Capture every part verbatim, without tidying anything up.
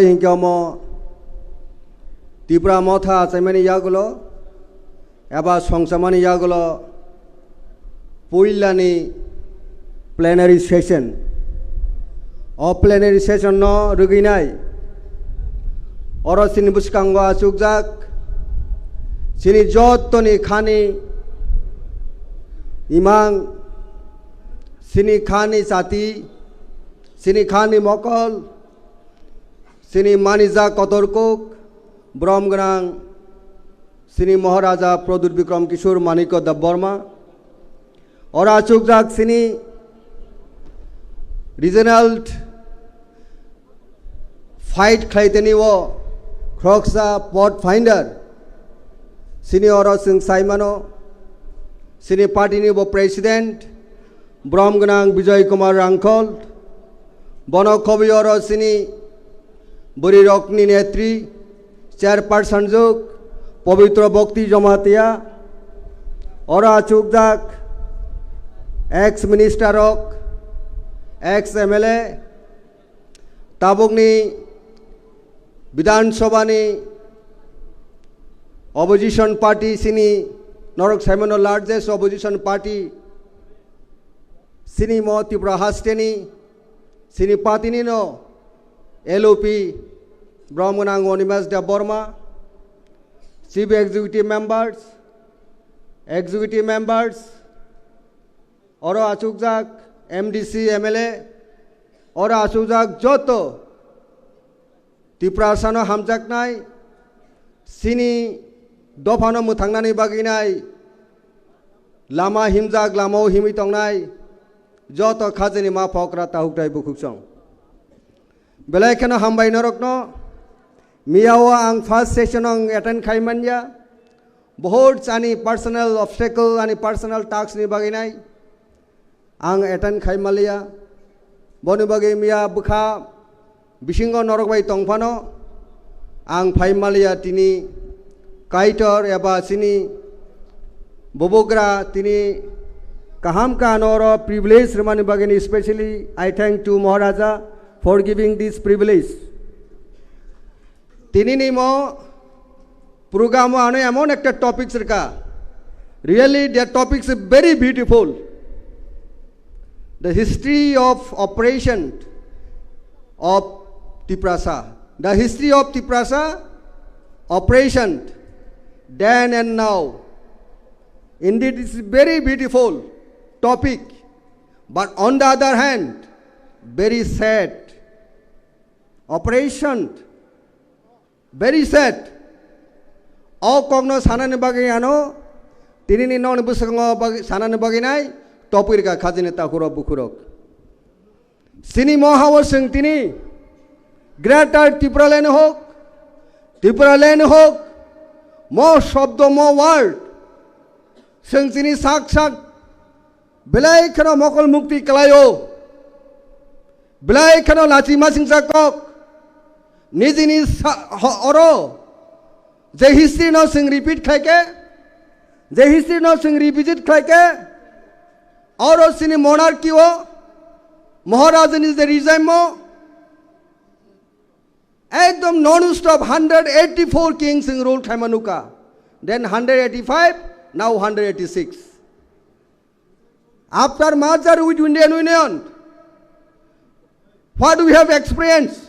Hinkhe omo Tipra Motha achaimani yagulo eba songchamani yagulo puilani plenary session. O plenary session no rwgwinai oro chini bwskango achukjak chini jottoni khani imang, chini khani chati, chini khani mokol, chini manijak kotor kuk, borom gwnang chini Maharaja Pradyut Bikram Kishore Manikya Debbarma. Oro achukjak chini regional fight khlaiteni o khoroksa Pathfinder. Chini oro chwng saimano, chini party ni bo president, borom gwnang Bijoy Kumar Rangkhol, bono khobwi oro chini bwrwi rokni netri, chairperson juk, Pabitra Bhakti Jamatia, oro achukjak ex minister rok, ex M L A, tabukni Bidhan Sabha ni opposition party chini norok saimano largest opposition party chini mo Tripura hasteni chini party ni no L O P borom gwnang Animesh Debbarma, chief executive members, executive members, oro achukjak M D C, M L A, oro achukjak joto Tiprasano hamjaknai, chini dophano mwthangnani bagwinai, lama himjak, lamao himwi tongnai, joto khajani ma phokra tahukthai bukhuksong. Belai kheno hambai norokno, miyao ang first session ang attend khai manya, bohot ani personal obstacle, ani personal task ni bagwinai, ang attend khai maliya. Boni bagwi miya bwkha bisingo norok bai tongphano ang phai maliya tini Kaitor eba chini bubagra tini kaham kano oro privilege rwmani bagwi specially I thank to Maharaja for giving this privilege. Tini ni mo program o ano emon ekta topic rwkha. Really, the topic is very beautiful. The history of operation of Tiprasa. The history of Tiprasa operation then and now. Indeed, it's a very beautiful topic. But on the other hand, very sad. Operation. Very sad. O kokno sanani bagwi ano tinini nokni bwskango bagwi, sanani bagwi nai topirka khajini takhurok bukhurok. Chini mohao chwng tini Greater Tipraland hok, Tipraland hok, mo shobdo, mo word, chwng chini sak sak belai kheno mokol mukti kalaio. Belai kheno lachi masingcha kok. Nijini sa-, ho-, oro je history no chwng repeat khlaike, je history no chwng revisit khlaike, oro chini monarchy o Maharajani je regime o ekdom non-stop hundred eighty-four kings chwng rule khlaima nukha. Then hundred eighty-five, now hundred eighty-six. After merger with Indian Union, what we have experienced?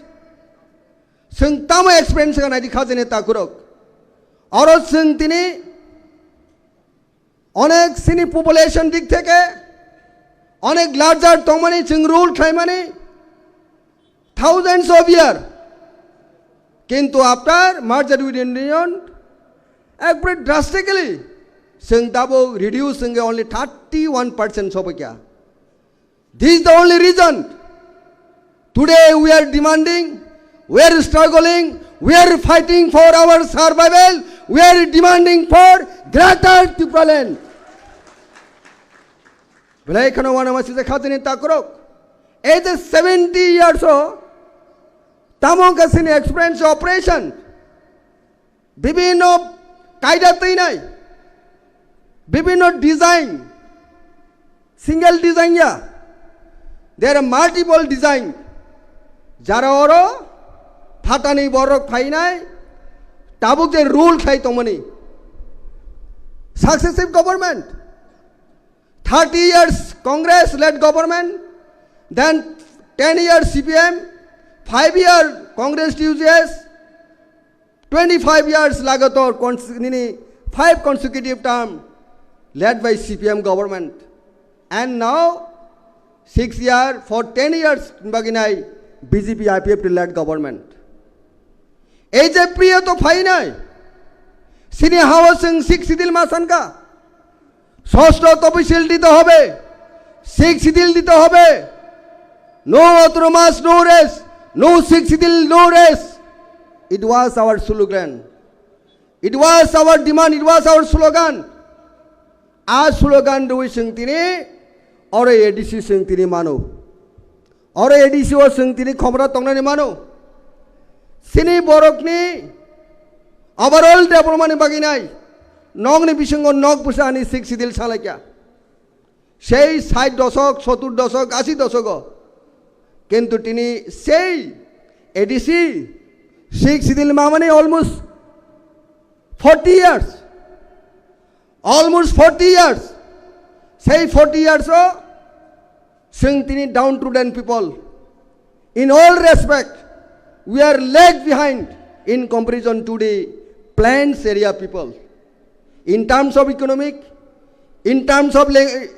Chwng tamo experience kha naidi khajani takhurok. Oro chwng tini onek chini population dik theke onek larger tongmani chwng rule khlaimani thousands of year. Kintu after merger with Indian Union, ekbare drastically chwng tabuk reduce wngkhe only thirty-one percent sobaikha. This is the only reason today we are demanding, we are struggling, we are fighting for our survival, we are demanding for Greater Tipraland. Belai kheno wanama sijak khajani takhurok. Ei je seventy years o tamo wngkha chini experience operation, bibhinno kaida twinai, bibhinno design, single design ya, there are multiple design. Jara oro Phatani borok phainai, tabuk je rule khlai tongmani. Successive government, thirty years Congress led government, then ten years C P M, five year Congress T U J S, twenty-five years lagatar cons-, nini five consecutive term led by C P M government. And now, six year, for ten years, baginai B J P I P F T led government. Ei je priyo to phainai, sini hawa sing six sidil masanka, ষষ্ঠ তফসিল দিতে হবে, six schedule দিতে হবে। No autonomous, no rest, no sixth schedule, no rest. It was our slogan. It was our demand, it was our slogan. A slogan rwi chwng tini oro A D C chwng tini mano. Oro A D C o chwng tini khobra tongnani mano. Chini borokni overall development ni bagwi nai. Nokni bisingo nok bwsa ani sixth schedule salaikha. Sei sait doshok, sotur doshok, ashi doshogo. Kintu tini sei A D C sixth schedule mamani almost forty years. Almost forty years. Sei forty years o chwng tini downtrodden people. In all respect, we are lag behind in comparison to the plains area people. In terms of economic, in terms of lang-,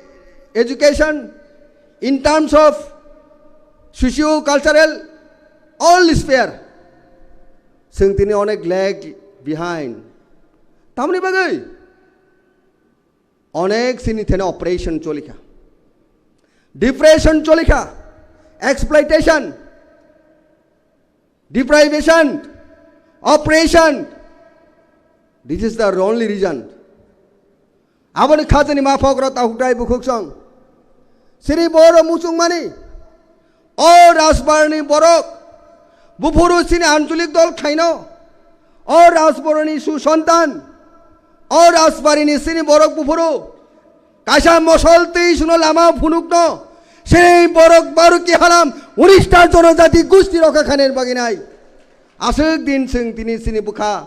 education, in terms of socio-cultural, all sphere. Chwng tini onek lag behind. Tamoni bagwi? Onek sini thene operation cholikha. Depression cholikha. Exploitation. Deprivation. Oppression. This is the only reason. Aboni khajani ma phokro tahukdai bukhuksong. Sini boro muchungmani. O Rajbarni borok, buphuru chini ancholik dol khaino. O Rajbarni susontan, o Rajbarini chini borok buphuru, kaisa mosol twi suno lama phunukno, chini borok Baruki halam, unista jonojati gusti rokha khainani bagwi nai. Aswk din chwng tini chini bwkha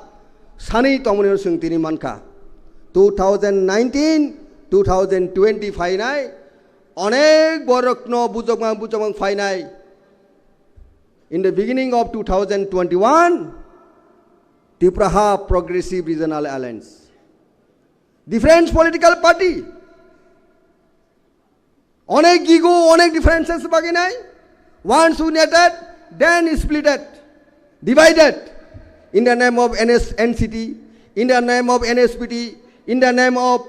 sanwi tongmani chwng tini mankha. Two thousand nineteen, two thousand twenty phainai, onek borokno bujokmang bujokmang phainai. In the beginning of two thousand twenty-one, Tipraha Progressive Regional Alliance, different political party, onek ego, onek differences baginai, once united, then splitted, divided, in the name of N S, N C T, in the name of N S P T, in the name of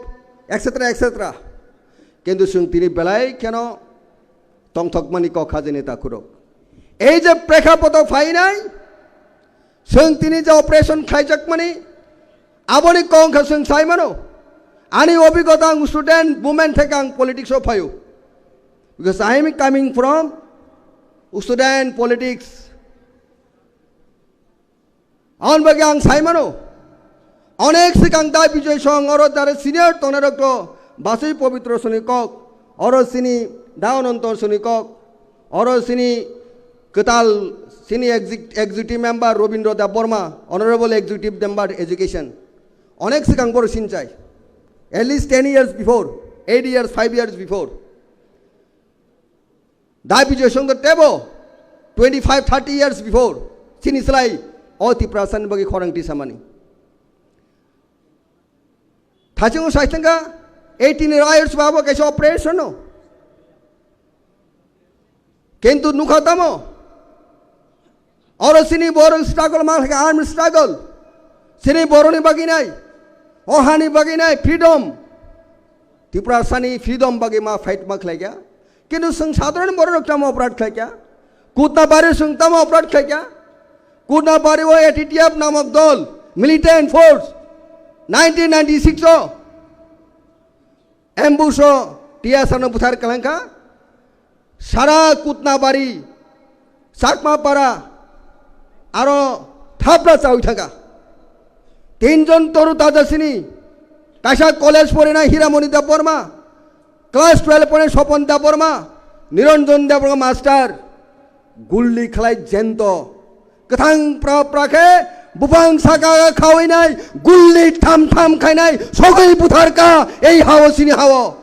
et cetera, et cetera. Kintu chwng tini belai kheno tongthokmani kok hajeni takhurok. Ei je prekhapoto phainai, chwng tini je operation khlaijakmani, aboni kok wngkha chwng saimano. Ani obhigota ang student movement theke ang politics o phaio. Because I am coming from student politics. Aboni bagwi ang sai mano, onek swkang Da Bijoy song oro jare senior tongnai rok to basui Pobitro soni kok, oro sini Da Ananto soni kok, oro sini kwtal sini exec-, executive member Robindra Debbarma, honorable executive member education. Onek swkang boro sinchai. At least ten years before, eight years, five years before. Da Bijoy Song tebo twenty-five, thirty years before, chini slai o Tiprasani bagwi khorang tisamani. Thachingo saithangkha eighteen years babo kaisa operation no. Kintu nukha tamo? Oro chini borok struggle ma khe armed struggle. Chini boroni bagwi nai. O hani bagwi nai freedom. Tiprasani freedom bagwi ma fight ma khlaikha. Kintu chwng sadharan borok tamo operate khlaikha. Kutnabari chwng tamo operate khlaikha. Kutnabari o A T T F namok dol, militant force, nineteen ninety-six o ambush o T S R no buthar kalangkha. Sara Kutnabari, Chakmapara, aro thapra chawi thangkha. Tinjon toru taja sini, kaisa college porina Hiramoni Debbarma, class twelve porina Sopon Debbarma, Niranjan Debbarma master, gulli khlai jento, Kwthang pra pra khe buphang saka khawi nai, gulli tham tham khainai, sogwi buthar ka ei hao sini hao.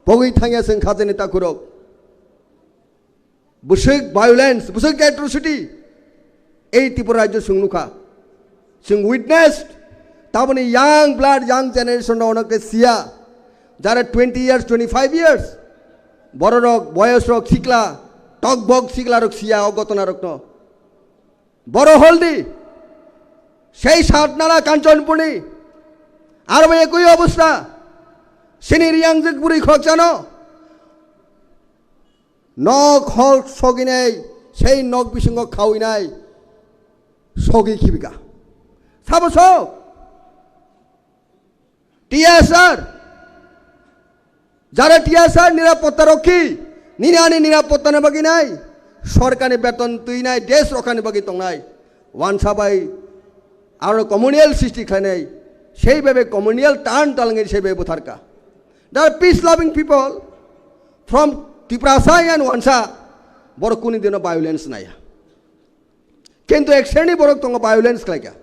Pogwi thangya chwng khajani takhurok. Bwswk violence, bwswk atrocity ei Tripura rajyo chwng nukha. Chwng witnessed, taboni young blood, young generation rok ono khe siya. Jara twenty years, twenty-five years, bororok, boyosrok, sikla, tokbok siklarok siya o gotona rokno. Boro holdi, sei Satnala Kanchanpurni, aro bai ekoi obostha, sini Riangjik bwrwi khoroksano, nok hor soginai, sei nok bisingo khawinai, sogi khibika. Sabo sok? T S R, jara T S R nirapotta rokhi, nini ani nirapotta ni bagwi nai, sorkar ni beton twi nai, desh rokha ni bagwi tongnai, wansa bai aro communal srishti khlainai, sei bebe communal turn talangwi sei bebe butharka. They are peace loving people from Tiprasa and Wansa, borok kuni dino violence naya. Kintu ek sreni borok tongo violence khlaika.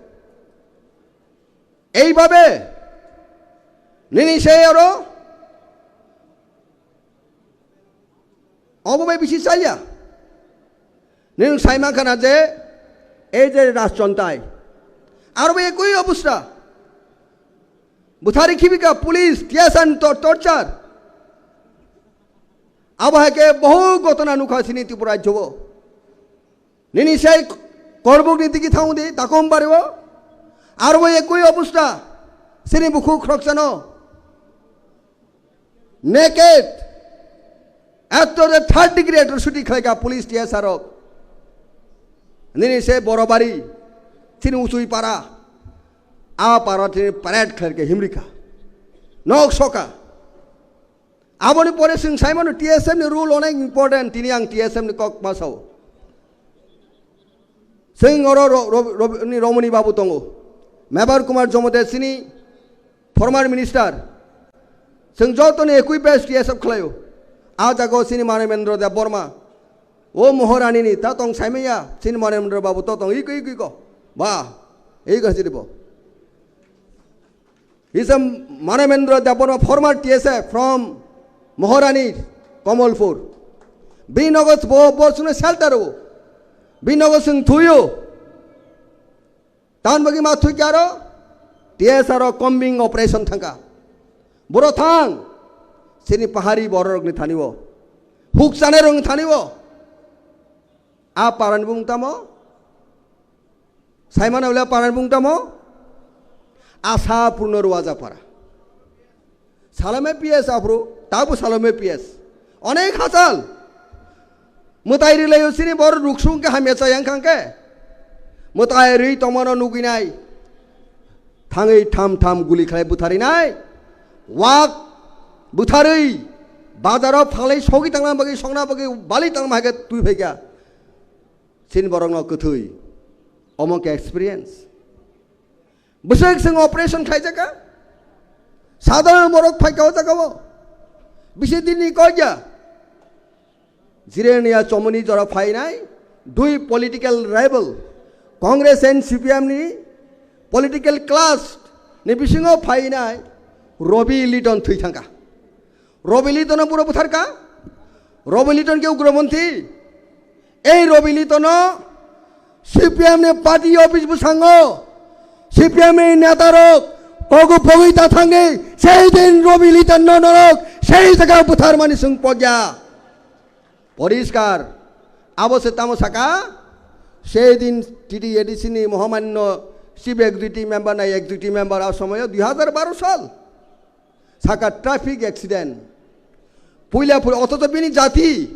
Eibabe nini se oro obo bai bisi chaya. Nini sai mankha na je ei je rajchontai aro bai ekoi obostha. Buthari khibika police, T S R to-, torture. Abo hai khe bohu gotona nukha sini Tripura rajyo o. Nini sai korbuk ni digi thango di, takom bari o. Aro bai ekoi obostha, sini bukhuk khoroksano. Naked. Ekto de third degree atrocity khlaika police T S R rok. Nini se Borobari, chini Uchui para. A para chini parade khlaika himrika. Nok soka. Aboni pore chwng saimano T S F ni rule onek important, tini ang T S F ni kok ma sao. Chwng oro ro-, ro-, ro-, ni Romoni Babu tongo. Mebar Kumar Jomote chini former minister. Chwng joto ni ekui best T S F khlaio. A jaga o chini Manemendra Debbarma. O Moharani ni ta tong saimaya, chini Manemendra Babu to tong ikui ikui ko. Ba, ei ko chiri bo. He is a Manemendra Debbarma, former T S F from Moharani, Kamalpur. Bini nogo bo, bo chwngno shelter o. Bini nogo chwng thuio. Tan bagwi ma thwi khe aro T S R o combing operation thangkha. Boro thang, chini pahari bororokni thani o. Huk chanai rokni thani o. A parani bung tamo? Saimano wle parani bung tamo? Asa Purno Ruwaja para. Salome P S aphuru, tabu Salome P S. Onek hachal. Mwtai rilaio chini bor ruksung khe hamya chayang khang khe. Mwtai rwi tongmano nugwinai. Thangwi tham tham guli khlai butharinai. Wak butharwi bazaro phalai sogwi tangna bagwi songna bagwi bali tangma hai khe twi phaikha. Chini borokno kwthwi. Omo khe experience. Bwswk chwng operation khlaijaka. Sadharon borok phaika o jagao. Bisi dinni koiya. Jirenia chomoni jora phainai. Dui political rival. Congress and C P M ni political clash ni bisingo phainai. Robi Liton thwi thangkha. Robi Litono buro butharka. Robi Liton ke ugromonthi. Ei Robi Litono C P M ni party office bwsango C P M ni neta rok kogu pogwi ta thangwi sei din Robi Litonno norok sei jaga butharmani chwng pogya. Poriskar. Abo se tamo saka sei din T T A D C ni mohamanno chief executive member na executive member a somoyo dui hajar baro sal. Saka traffic accident. Puila puri, othocho bini jati,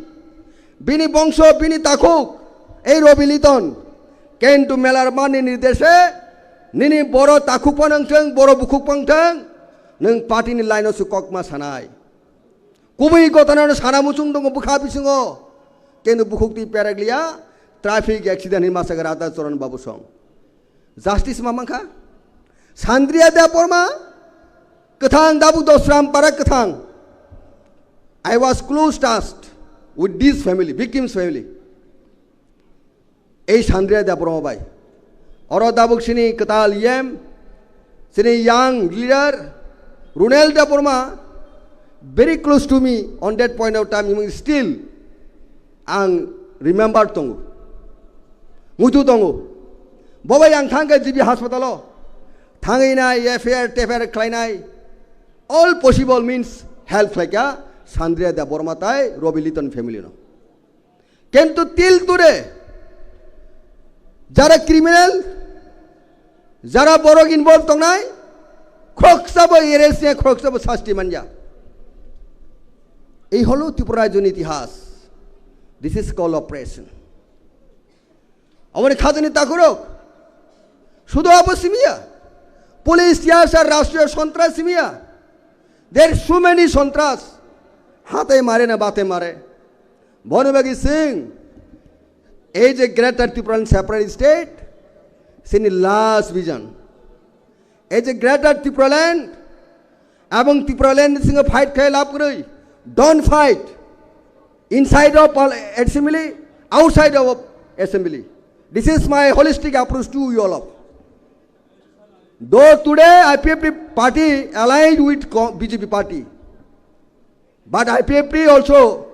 bini bongso, bini takhuk, ei Robi Liton, Kentu Melar mani nirdeshe, nini boro takhuk pano wngthwng, boro bukhuk pano wngthwng, nwng party ni line o se kokma sanai. Kubui gotana no sana muchung tongo bwkha bisingo, kentu bukhuk twi perak liya, traffic accident hinwi masa Radha Charan Babu song. Justice ma mankha? Sandriya Debbarma, kwthang Dabuk Dosram para kwthang. I was close touched with this family, victim's family. Ei Sandria Debbarma bai. Oro dabuk sini kwtal yem, sini young leader, Runel Debbarma, very close to me on that point of time, even still, ang remember tongo. Muitu tongo. Bobai ang thangkhe G B hospital o. Thangwi nai, F I R, T F I R khlainai. All possible means help khlaikha Sandria Debbarma tai Robi Liton family no. Kintu till today, jara criminal, jara borok involve tongnai, khoroksa bo arrest ya, khoroksa bo sasti manya. Ei holo Tripura rajyoni itihas. This is called oppression. Aboni khajani takhurok. Sudo abo simiya. Police tiyasa rashtriya sontras simiya. There is so many sontras. Hate mare na bate mare. Bono bagi sing. Ei je Greater Tipraland separate state, sini last vision. Ei je Greater Tipraland, abong Tipraland singa fight khai lab kwrwi. Don't fight. Inside of pal-, assembly, outside of assembly. This is my holistic approach to you all of. Though today I P F T party allied with co-, B J P party, but I P F T also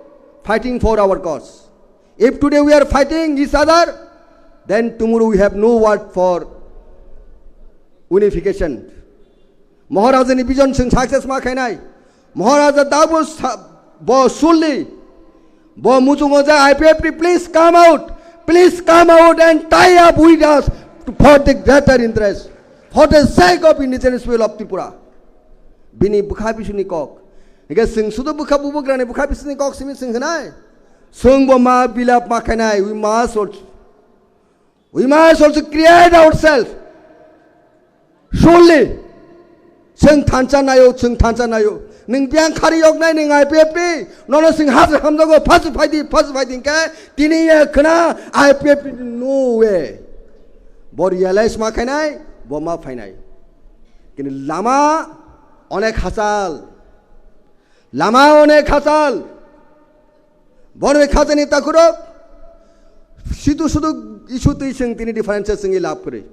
fighting for our cause. If today we are fighting each other, then tomorrow we have no word for unification. Maharajani vision sing success ma khainai. Maharaja dabu sa-, bo sulli. Bo muchungo je I P F T, please come out. Please come out and tie up with us for the greater interest, for the sake of indigenous people of Tripura. Bini bwkha bisini kok. Hingke sing sudo bwkha bubugrani bwkha bisini kok simi sing khnai. Sung bo ma bilap ma khainai. We must also We must also create ourselves. Surely, chwng thansa nayo, chwng thansa nayo. Nwng biyang khari yoknai, nwng I P F T, nono chwng hajra hamjago, phasu phaidi, phasu phaidi hingke, tini ye khna I P F T, no way. Bo realize ma khainai, bo ma phainai. Kini lama onek hachal. Lama onek hachal. Bono khajani takhurok. Situ sudu issue twi chwng tini differences chwngwi lab kwrwi.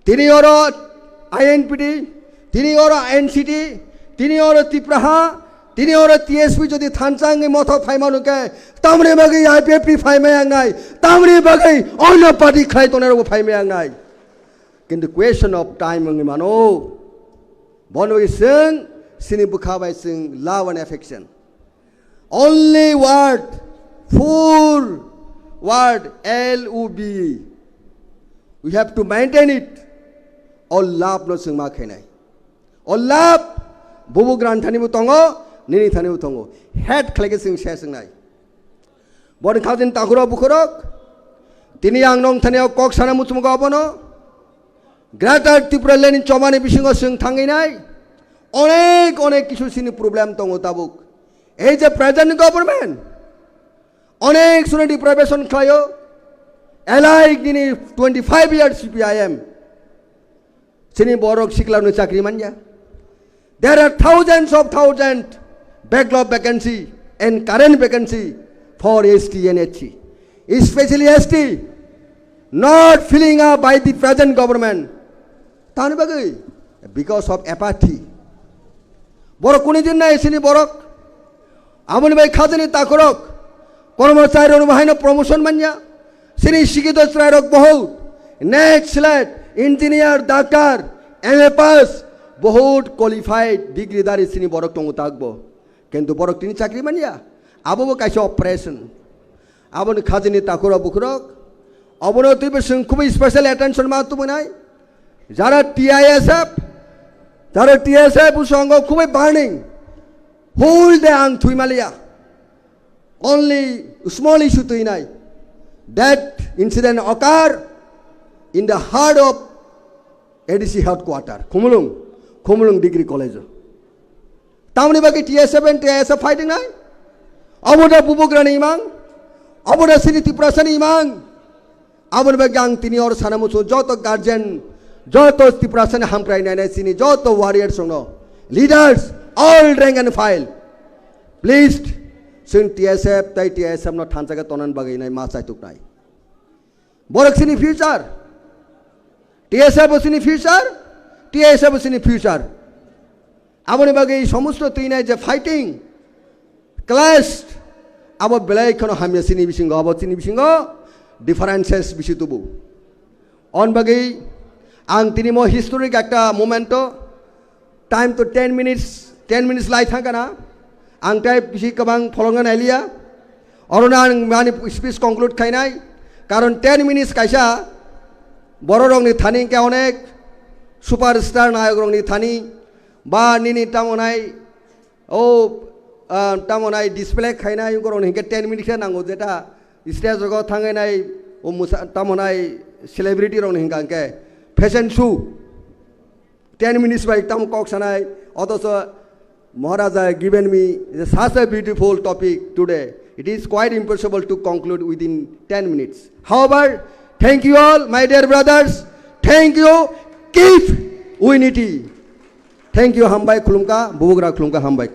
Tini oro I N P T, tini oro N C T, tini oro Tipraha, tini oro T S P jodi thansa wngwi mothok phaimano khe, tamni bagwi I P F T phaimaya wngnai, tamni bagwi onno party khlai tongnai rokbo phaimaya wngnai. Kintu question of time wngwi mano. Bono chwng sini bwkha bai chwng love and affection. Only word, full word, L O V E. We have to maintain it. O love no chwng ma khainai. O love, bubugrani thani bo tongo, nini thani bo tongo. Hate khlai khe chwng se chwngnai. Boni khajani takhurok bukhurok. Tini ang nong thani o kok sana muchungo abono. Greater Tripura Land ni chobani bisingo chwng thangwi nai. Onek, onek kisu sini problem tongo tabuk. Ei je present government, onek suni deprivation khlaio. Alike nini twenty-five years C P I M. Sini borok sikla no chakri manya. There are thousands of thousand backlog vacancy and current vacancy for S T and H C. Especially S T, not filling up by the present government. Tani bagwi? Because of apathy. Borok kuni din nai sini borok. Aboni bai khajani takhurok. Kormochari rok bahaino promotion manya. Sini sikito chwrai rok bohut. Net, slet, engineer, doctor, M A pass, bohut qualified degree dari sini borok tongo takbo. Kintu borok tini chakri manya. Abo bo kaisa oppression. Aboni khajani takhurok bukhurok. Abono twibo chwng khubui special attention ma tubunai. Jara T I S F, jara T S F usongo khubui burning. Whole day ang thwi maliya. Only small issue twi nai. That incident occur in the heart of A D C headquarter, Khumulwng, Khumulwng Degree College. Tamni bagwi T S F and T I S F fighting nai? Obo da bubugrani imang? Obo da sini Tiprasani imang? Aboni bagwi ang tini oro sana muchungo joto guardian, joto Tiprasani hamkrai nainai sini joto warriors rokno, leaders, all rank and file, please, chwng T S F tai T I S F no thansa khe tonani bagwi nai ma chaituknai. Borok chini future. T S F bo chini future, T S F bo chini future. Aboni bagwi somosto twinai je fighting clash, abo belai kheno hamya chini bisingo, abo chini bisingo differences bisi tubu. On bagwi ang tini mo historic ekta momento, time to ten minutes, ten minutes lai thangkana, ang tai bisi kwbang pholongna nailiya. Orono ang mani speech conclude khainai, karon ten minutes kaisa bororokni thani hwnkhe onek superstar nayokrokni thani ba nini tamonai o ah, tamonai display khainai ukorokni hwnkhe ten minutes khe nango, jeta stage rogo thangainai o musa tamonai celebrity rokni hwnkha hwnkhe fashion show. Ten minutes bai tamo kok sanai, otoso Maharaja given me such a beautiful topic today. It is quite impossible to conclude within ten minutes. However, thank you all, my dear brothers. Thank you. Keep unity. Thank you, hambai khulumkha, bubugra khulumkha, hambai.